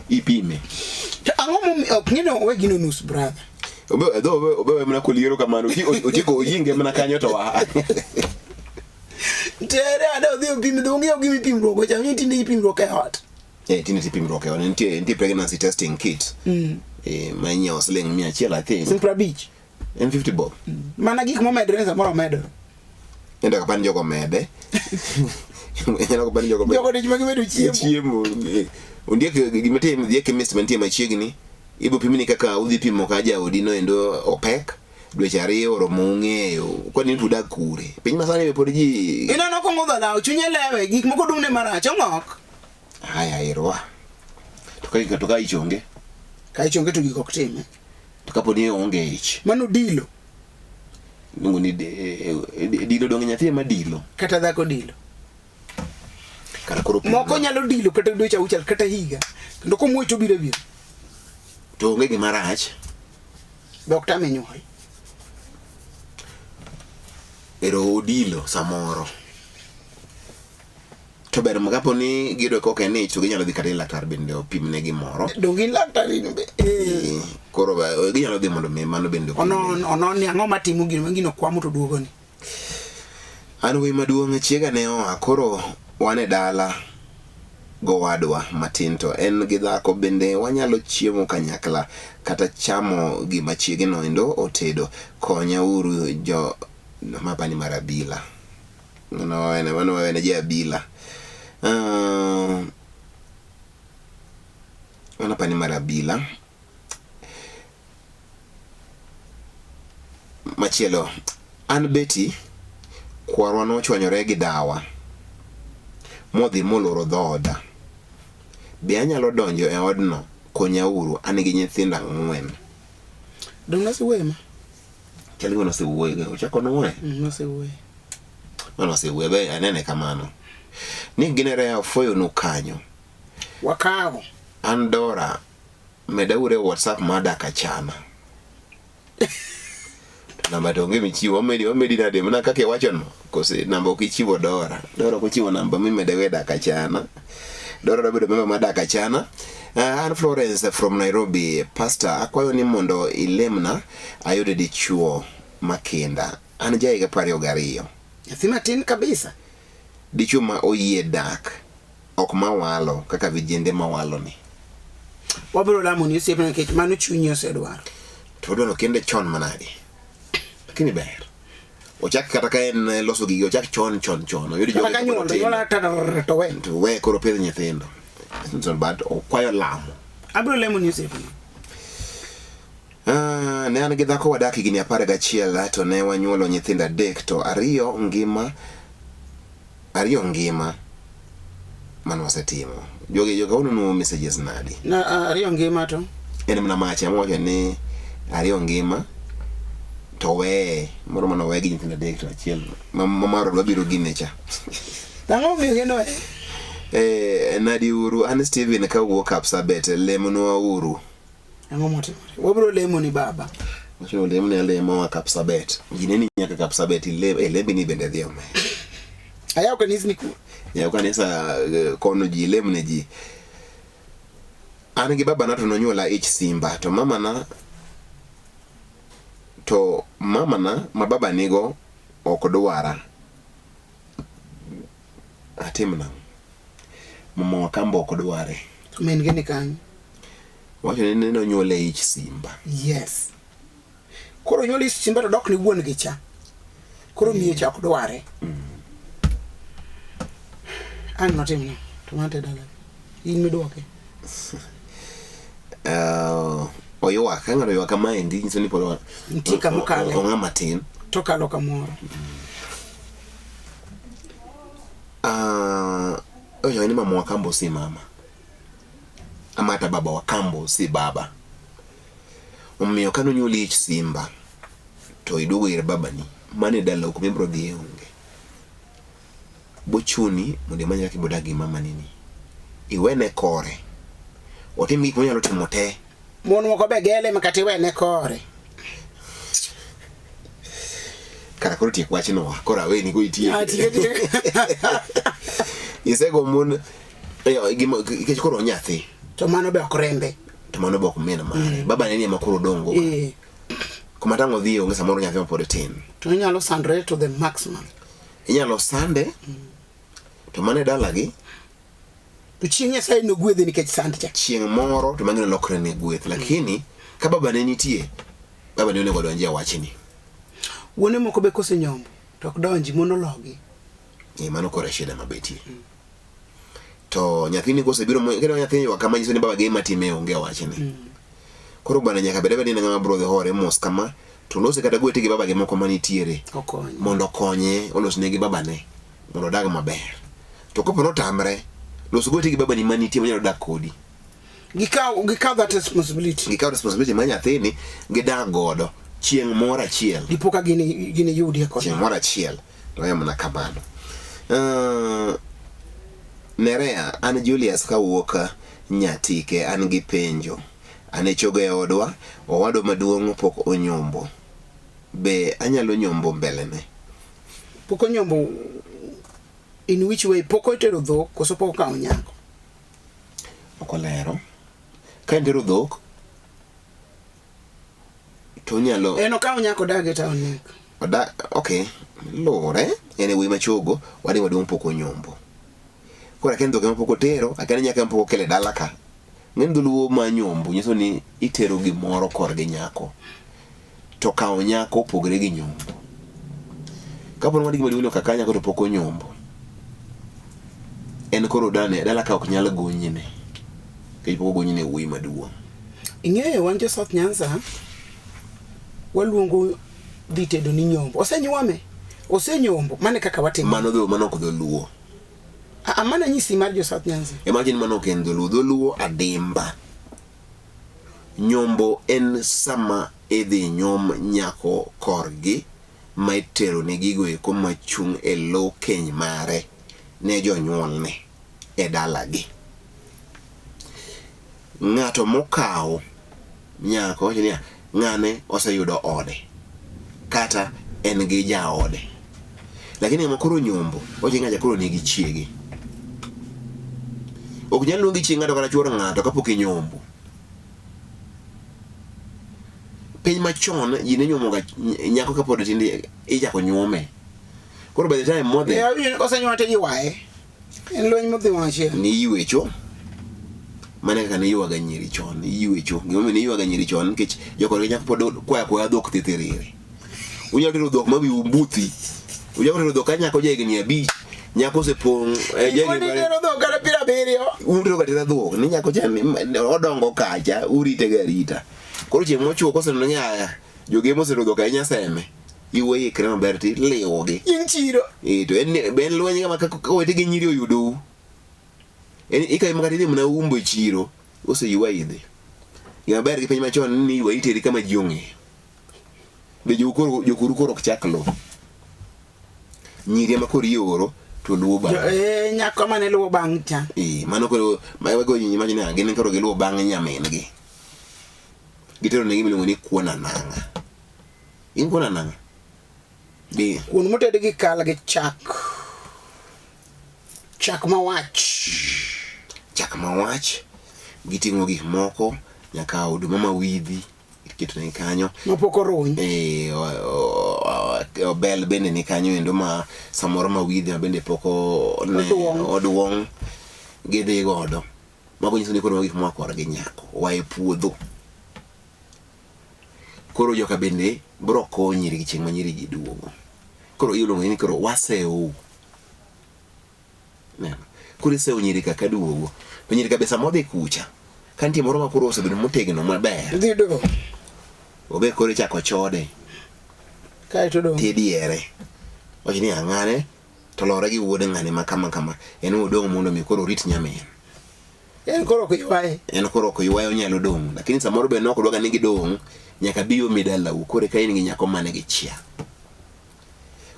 Ipime. To ang'o momiyo ok ng'ino we gino nus brother. Obe dho obe obe mana koliero kamano. Otieko oyinge mana kanyo to wa. Tere ade odhi opim dho ong'eyo gima ipimruok cha ni tinde ipimruok e ot. Eh tinde ipimruok e ot nitie nitie pregnancy testing kit. Eh ma inyiewo siling 100 I think. Siling 50. En 50 bob. Mana gik momedore samoro omedore. Endo kapani jogo mede. Endo kapani jogo mede. Jogo dich ma gimedo chiemo. Chiemo. Ondiek gima tim dhi e chemist mantie machiegni. Ibo pimni kaka udhi pimo ka jaodi no endo opek. Dweche 2 oromo ung'eyo. Kwani ni udak kure? Piny masani be pod ji Ineno kong'udho law chunye lewe gik moko dumne marach ong'ok. Haya irwa. To ka to ka ich onge. Ka ich onge to gik ok time. To kapo ni onge ich. Mano dilo. Iluongo ni dilo donge nyathi ema dilo. Kata dhako dilo. Kata koro moko nyalo dilo kata dweche 6 kata higa. Kendo komuoch to biro biro. To onge gima rach. Be ok tame nyuol. Ero odilo samoro. To ber kapo ni giyudo ka ok en ich to ginyalo dhi kata ir laktar bende opimne gimoro. Donge in laktar in be? Koro ginyalo dhi mondo mi mano bende opimne. Onon onon ni ang'o matimo gino gino kwamo to duogo ni. An wuoyi maduong' chiega ne oa koro wan e dala gowadwa matin to en gi dhako bende wanyalo chiemo kanyakla kata chamo gima chiege no endo otedo. Konya uru jo mapani mar abila. Mano wawene ji abila. Mano apani mar abila. Machielo, an Betty, kwarwa nochwanyore gi dawa modhi moloro dhooda. Be anyalo donjo e odno? Konya uru, an gi nyithindo 4. Dong nosewuoyo ma? Chal gima nosewuoyo, ochako nwoye. Nosewuoyo. Mano osewuoyo, be anene kamano. Ni ginere afoyonu kanyo. Wakawo. An Dora, medauru e WhatsApp mar Dakachana. Namba to onge michiwo, omedi omedi nade mana kaka iwacho no. Kose namba ok ichiwo Dora. Dora ok ochiwo namba mimedego e Dakachana. Dora dwa bedo member mar Dakachana. An Florence from Nairobi. Pastor, akwayo ni mondo ilemna ayud dichuo makinda. An ja higa 22. Nyathi matin kabisa. Dichuo ma oyie dak, ok mawalo kaka vijende mawalo ni. Wabiro lamo ni osiepna nikech mano chunyi osedwaro. To odwaro kende chon manade. Lakini ber. Ochak kata ka en loso gigi ochak chon chon chon. Oyud joge Kata nyuol, nyuol kata to we. To we koro pidh nyithindo. So but okwayo lamo. Abiro lemo ni osiepna. Ne an gi dhako wadak higni 11 to ne wanyuolo nyithindo 3 to 2 ngima 2 ngima mano wasetimo. Jogi joga ununuo messages nadi? Na 2 ngima to en mana macha mowacho ni 2 ngima to we moro mano we gi nyithindo 3 to achiel mamaro dwa biro gine cha. Ang'o momiyo geno e? Nadi uru an Steven kawuok Kapsabet lemnwa uru. Ang'o motimore? Wabiro lemo ni baba. Wacho lemo ne lemo wa Kapsabet. Ji neni nyaka Kapsabet ilem e lembi ni bende dhi ome. Ayaw kanisni ku. Yaw kanisa kono ji lem ne ji. An gi babana to nonyuola ich simba to mamana ma baba nigo ok dwara. Atim nang'o? Mama wa kambo ok dware. To min gi ni kanyo. Wacho ni neno nyuole ich simba. Yes. Koro nyuole ich simba to dok ni wuon gi cha. Koro miyo cha ok dware. Ang' notim nang'o? To mano te dala. In midwoke. Oywak, ka ng'ato oywak kamaendi nyiso ni pod nitie kama okale. Ong'ama tin. To kalo kamoro. Owacho ni mama wa kambo si mama. Ama hata baba wa kambo si baba. Omiyo kane onyuoli ich simba to iduogo ir babani, mano e dalau kuma ibiro dhiye onge. Bochuni mondo imany kaka ibodak gi mamani ni. Iwene kore. Otim gik monyalo timo te. Mon moko be gele ma kata iwene kore. Kara koro tiek wachno wa. Koro aweni go itiek. Ah, tiek, tiek. Isego mon eh, gima nikech koro onyathi To mano be ok rembe. to mano be ok min mare. Baba ne ni ema koro odongo. Eh. Kuma tang' odhiye onge samoro nyathi ma pod tin. To inyalo sandre to the maximum. Inyalo sande to mano e dalagi To chieng' Nyasaye nogwedhe nikech sand cha. Chieng' moro to mano nolokre ne gweth lakini ka baba ne nitie baba ne onego odonji e wachni. Wuone moko be kosenyombo to ok donji mon ologi. Eh, mano koro e shida mabetie. To nyathini kosebiro kendo nyathini ywak kama nyiso ni baba gi ema time onge e wachni. Koro bwana nyaka bed abeda ni ng'ama bro dhi hore mos kama to lose kata gwete gi baba gi moko manitiere Okonye. mondo okonye olosne gi babane mondo odag maber. To kopo notamre, los gwete gi babani manitie manyalo dak kodi. Gikaw that responsibility. Gikaw responsibility mar nyathini gidag godo chieng' moro achiel. Dipo ka gini gini yudie kod. Chieng' moro achiel to weyo mana kamano. Nerea, an Julius kawuok Nyatike, an gi penjo. An e chogo e odwa, owadwa maduong' pok onyombo. Be anyalo nyombo mbelene? Pok onyombo in which way? Pok otero dhok koso pok okawo nyako? Ok olero. Ka en tero dhok to onyalo En okawo nyako odag e town nek. Oda, okay, luwore en e wuoyi machogo, wadgi maduong' pok onyombo. Koro akia ni dhok ema pok otero, akia ni nyako ema pok okelo e dala ka. Ng'eny dholuo ma nyombo nyiso ni itero gimoro korgi nyako. To kawo nyako opogre gi nyombo. Kapo ni wadgi maduong' ni okaka nyako to pok onyombo. En koro dane dala ka ok nyal gonyne. Nikech pok ogonyne wuoyi maduong'. Ing'eyo wan jo South Nyanza waluongo dhi tedo ni nyombo. Osenyuome, osenyombo, mano e kaka watimo. Mano dho mano ok dholuo. Ah, mano anyisi mar jo South Nyanza. Imagine mano ok en dholuo. Dholuo adimba. Nyombo en sama idhi nyom nyako korgi ma itero ne gigo eko machung' e lo keny mare ne jonyuolne e dalagi. Ng'ato mokawo nyako wacho niya, ng'ane oseyudo ode kata en gi jaode. Lakini ng'ama koro nyombo wacho ni ng'acha koro nigi chiege. Ok nyal luongi chi ng'ato kata chuor ng'ato kapok inyombo. Piny machon ji ne nyuomoga nyako kapod tin ichako nyuome. Koro by the time modhi Osenyuome to iywaye. En lweny modhi wang' achiel. Ni ywecho. Mano kaka ne iywaga nyiri chon, iywecho. Gimomiyo ne iywaga nyiri chon nikech jokorgi nyako pod kwaya kwaya dhok thithiriri. Unyalo tero dhok ma wiu buthi. Unyalo tero dhok ka nyako ja higni abich, nyako osepong' eh, ja higni tero dhok kata 70. Utero ga tera dhok ni nyako cha odongo kacha, urite ga arita. Koro chieng' mochuo koseneno ni aya, jogi mosero dhok ahinya seme. Iwe ikre maber to iliwogi. Chieng' chiro. Eh, to en be en lweny kama ka owete gi nyiri oyudou. En ikawi makata idhi mana umbo e chiro, oseywa idhi. Gima ber gi piny machon ni ywa iteri kama ji ong'eyo. Be jokuru jokuru koro ok chak lo. Nyiri ema koro ioro to luwo bang'. Eh, nyako mane luwo bang' cha. Eh, mano koro mago imagine gin koro giluwo bang' nyamin gi. Gitero ne gima iluongo ni kuon anang'a. In kuon anang'a? Di. Kuon moted gi kal gi chak. Chak mawach. Chak mawach. Giting'o gik moko nyaka oduma mawidhi iketo ne kanyo. Mapok oruny. Eh, bel bende ni kanyo endo ma samoro mawidhi ma bende pok oduong'. Gidhi godo. Mago nyiso ni koro gik moa korgi nyako. Oa e puodho. Koro joka bende bro kowo nyiri gi chieng' ma nyiri gi duogo. Koro iluongo ni koro wasewu. Neno. Koro isewo nyiri ka kaduogo. To nyiri ka be sama odhi kucha, ka nitie moro ma koro osebedo motegno maber. Dhi dong. Obe koro ichako chode. Kae to dong. Tidiere. Wacho ni ang'ane To lore gi wuod ng'ani ma kama kama, en odong' mondo mi koro orit nyamin. En koro ok ywaye. En koro ok ywaye onyalo dong'. Lakini samoro be nok odwaga ni gidong' nyaka bi omi dalau koro eka in gi nyako mane gi chia.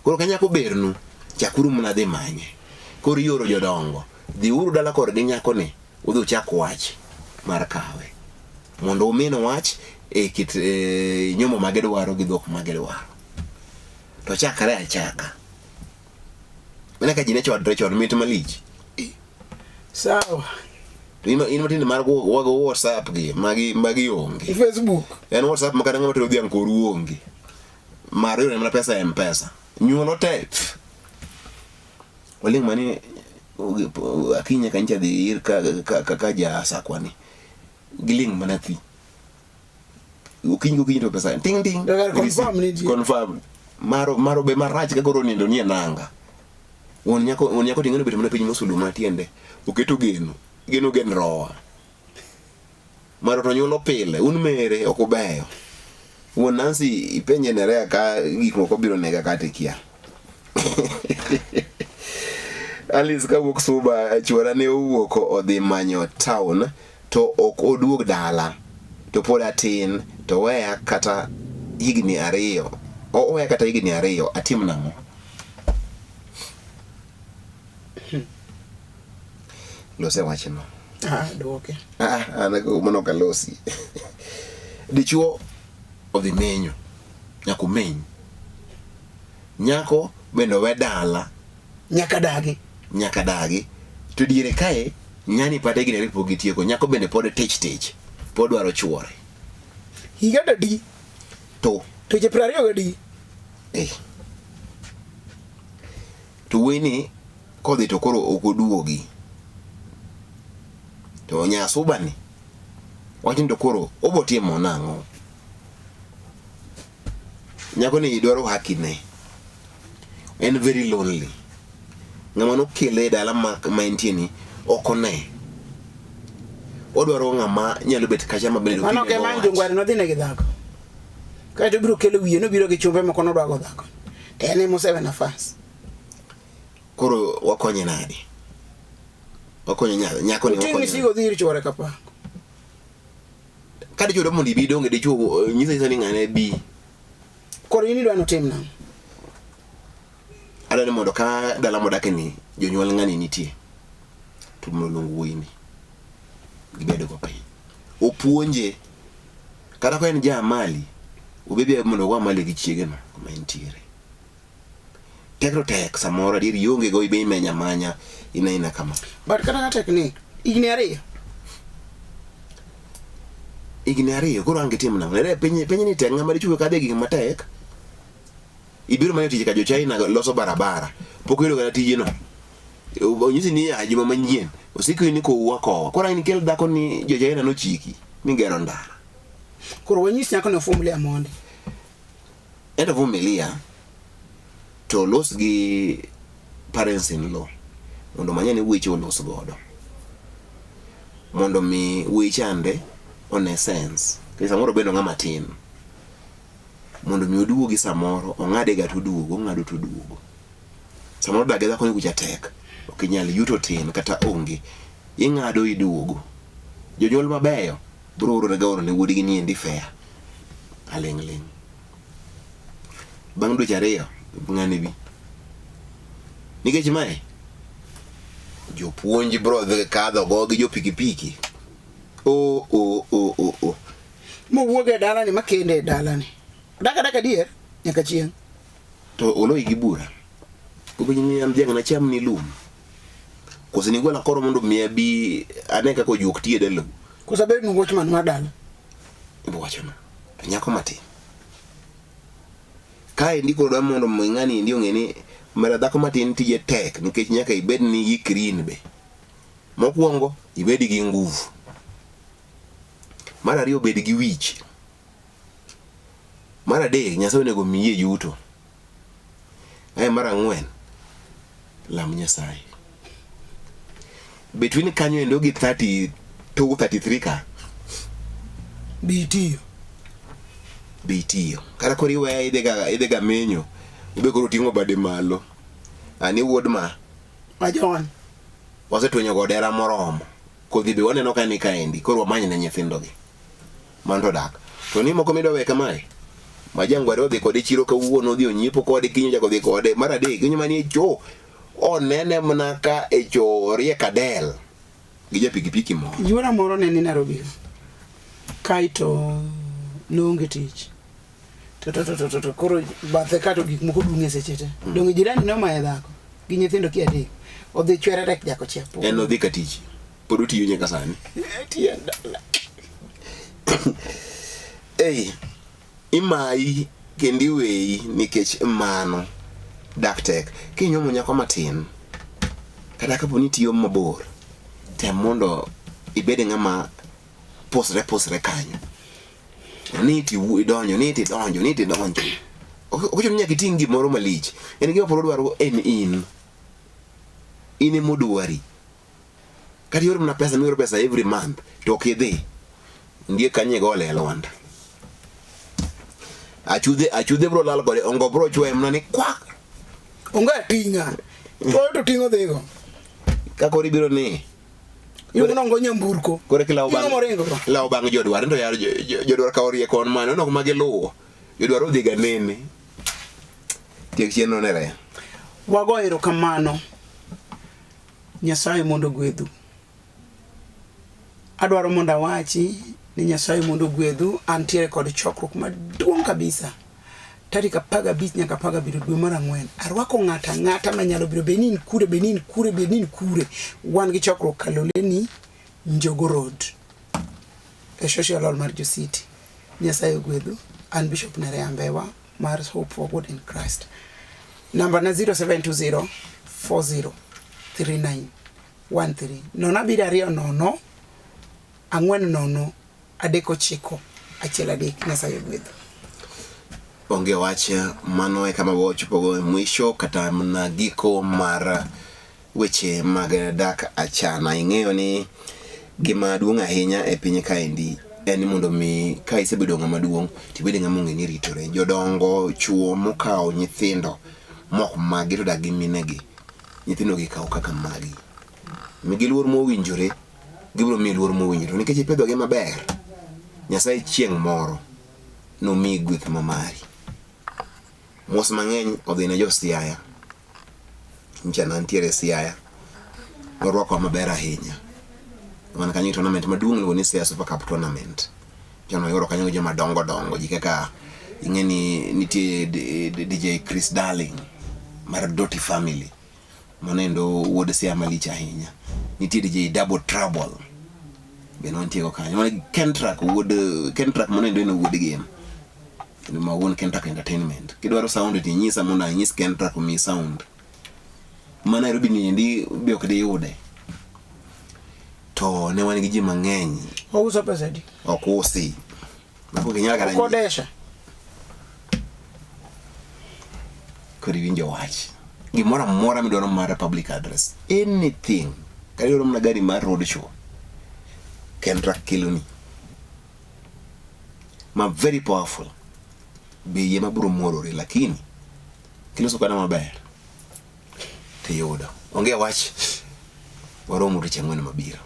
Koro ka nyako bernu, chakuru mana dhi manye. Koro ioro jodongo, dhiuru dala korgi nyakoni, udhi uchak wach mar kawe. Mondo umin wach e kit e, nyombo ma gidwaro gi dhok ma gidwaro. To chakre achaka. Mana ka ji ne chwadre chon mit malich. Sawa. To in in matinde mar go wago WhatsApp gi magi magi onge. Facebook. En WhatsApp ma kata ng'ama tero dhiang' koru onge. Mar yore mana pesa e M-Pesa. Nyuolo te. Waling' mani akinyi ka nyicha dhi ir ka ka ka, ka ja sakwa ni. Giling' mana thi. Okinyi gokinyi to pesa ting ting. To kar confirm nitie. Confirm. Maro maro be marach ka koro nindo nie nanga. Wuon nyako ting'o bet mana piny mosudu mana tiende. Oketo geno. Geno gen rowa. Maro to nyuolo pile. Un mere ok ubeyo. Wuon Nancy ipenje Nerea ka gik moko biro nega kata ikia. Alice kawuok Suba, chuora ne owuok odhi manyo town to ok oduog dala. To pod atin to weya kata higni ariyo. Oweya kata higni ariyo atim nang'o? Lose wachno. Ah, duoke. Ah, an mano ok alosi. Dichuo odhi menyo. Nyaka omeny. Nyako bende owe dala Nyaka dagi. nyaka dagi. To diere kae nyani pate higni ariyo pok gitieko. Nyako bende pod tich tich. Pod dwaro chuore. Higa dadi. To Tuoche 20 gadi. eh. To wuoyi ni kodhi to koro ok oduogi. To nyasuba ni wach ni to koro obo timo nang'o? Nyako ni dwaro haki ne. En very lonely. Ng'ama nokele e dala ma, ma entie ni ok one. Odwaro ng'ama nyalo bet kacha ma bende Mano opime ok go ema wach. jongware nodhi ne gi dhako. Kaeto obiro kelo wiye nobiro gi chumbe moko nodwa go dhako. To en ema osewe nafas. Koro wakonye nade? Wakonye nyako ni Oting' wakonye. misigo odhi ir chuore kapango. Ka dichuo dwa mondo ibi donge dichuo nyisa nyisa ni ng'ane bi. Koro in idwa notim nang'o? Adwa ni mondo ka dala modake ni jonyuol ng'ani nitie to mondo oluong wuoyi ni gibed go piny. Opuonje kata ka en ja amali obebi mondo ogo amali gi chiege no kuma entiere. Tek to tek samoro adier ionge go ibe imenya amanya ina ina kama. But kata ka tek ni higni 2. Higni 2 koro ang' gitim nang'o? Nere piny piny ni tek ng'ama dichuo kadhe gik matek. Ibiro manyo tich ka jo China loso barabara. Pok oyudo kata tijeno. Onyisi ni ya juma manyien. Osiko ni kowa kowa. Koro ang' nikel dhako ni jo China nochiki ni gero ndara. Koro wanyis nyako ni ovumilia mondi. Ento vumilia to los gi parents in law mondo manya ni weche olos godo. Mondo mi weche ande one sense. Nikech samoro obedo ng'ama tin. Mondo mi oduogi samoro ong'ade ga to oduogo, ong'ado to oduogo. Samoro dak gi dhako ni kucha tek. Ok inyal yuto tin kata onge. Ing'ado iduogo. Jonyuol mabeyo biro oro ga oro ne wuodgi ni endi fair. Aling' ling'. Bang' dweche 2 ng'ani bi. Nikech mae jopuonj bro dhi kadho go gi jo pikipiki. O o o o o. Mowuog e dalani makende e dalani. Odak adaka adier nyaka chieng'. To oloyi gi bura. Openji ni an dhiang' nacham ni lum. Koso nigwela koro mondo mi abi ane kaka ojuok tiyo e dalau. Koso abed ni watchman mar dala. Ibo wacho no. To nyako matin. Kaendi koro dwa mondo mi ng'ani endi ong'e ni mera dhako matin tije tek nikech nyaka ibed ni ikri in be. Mokwongo ibed gi nguvu. Mar ariyo bed gi wich. Mar adek Nyasaye onego miyi yuto. Ae mar ang'wen lam Nyasaye. Between kanyo endo gi 32 33 ka Bi itiyo. be itiyo. Kata koro iweya idhiga menyo, obe koro oting'o bade malo. Ani wuod ma. Ajony. Wasetwenyo go dera moromo. Kodhi be waneno ka ni kaendi. Koro wamany ne nyithindo gi. Mano to dak. To ni moko midwa we kamae. Ma jangware odhi kode chiro kawuono odhi onyiepo kode kiny ochako odhi kode. Mar adek winjo manie cho. Onene mana ka e cho oriek adel. Gi ja pikipiki moro. Yuora moro ne ni Nairobi. Kaito noonge tich. To to to to to koro bathe ka to gik moko dung' e seche te. Mm. Donge jirani nomaye dhako gi nyithindo ki adek. Odhi chwere rek jako chia. En odhi ka tich. Pod otiyo nyaka sani. Tiyo dala. Ei, imayi kendo iweyi nikech mano dak tek. Kinyuomo nyako matin, kata kapo ni itiyo mabor, tem mondo ibed ng'ama pusre pusre kanyo. Ni ti idonjo, ni ti donjo, ni ti donjo. Ok ochuno ni nyaka iting' gimoro malich. En gima pod odwaro en in. In emodwari. Kata ioro mana pesa, mioro pesa every month to ok idhi. Ndiek kanyo igole e lwanda. Achudhe achudhe bro lal kode, ongo bro chwoye mana ni kwak. Onge ating'a. Chwoyo to ting'o dhigo. Ka koro ibiro ni Iluongo ni ongo nyamburko. Koro kilawo Ing'o bang' moringo go. lawo bang' jodwar to yar jodwar ka orie kon mano nok ma giluwo. Jodwar odhi ga nene. Tiek chenro ne re. Wago erokamano. Nyasaye mondo ogwedhu. Adwaro mondo awachi ni Nyasaye mondo ogwedhu. Antiere kod chokruok maduong' kabisa. Tarik 15 nyaka 17 dwe mar ang'wen. Arwako ng'ato ang'ata manyalo biro, bed ni in kure, bed ni in kure, bed ni in kure. Wan gi chokruok Kaloleni, Njogo Road. E social hall mar Jo City. Nyasaye ogwedhu. An Bishop Nerea Mbewa mar Hope for Good in Christ. Namba na 0720 40 39 13. Nono abiriyo ariyo nono ang'wen nono adek ochiko achiel adek. Nyasaye ogwedhu. Onge wach, mano e kama wachopogo e mwisho kata mana giko mar weche mag dak achana. Ing'eyo ni gima duong' ahinya e piny kaendi en ni mondo mi ka isebedo ng'ama duong' to ibed ng'ama ong'e ni ritore. Jodongo, chuo mokawo nyithindo mok magi to dak gi minegi, nyithindo gi kaw kaka magi. Migi luor mowinjore, gibiro miyi luor mowinjore nikech ipidhogi maber. Nyasaye chieng' moro nomiyi gweth ma mari. Mos mang'eny odhi ne jo Siaya. Nyicha ne antiere Siaya. Norwakowa maber ahinya. Wan kanyo e tournament maduong' iluongo ni Siaya Super Cup Tournament. Jono yudo kanyo gi joma dongo dongo, ji kaka ing'e ni nitie DJ Chris Darling mar Dotty Family. Mano endo wuod Siaya malich ahinya. Nitie DJ Double Trouble. Be ne wantie go kanyo. Mano Kentrak wuod Kentrak mano endo en wuod game. Kendo ma wuon Kentrak Entertainment. Kidwaro sound to inyisa mondo anyis Kentrak omiyi sound. Ma Nairobi ni endi be ok diyude. To ne wan gi ji mang'eny. Ouso pesa adi? Ok usi. Mako ginyal kata Ok odesha. Koro iwinjo wach. Gimoro amora midwaro mar public address. Anything. Kata idwaro mana gari mar road show. Kentrak keloni. Ma very powerful. Bei ema biro muorore lakini kiloso kada maber tiyudo. Onge wach. Waromo tich ang'wen mabiro.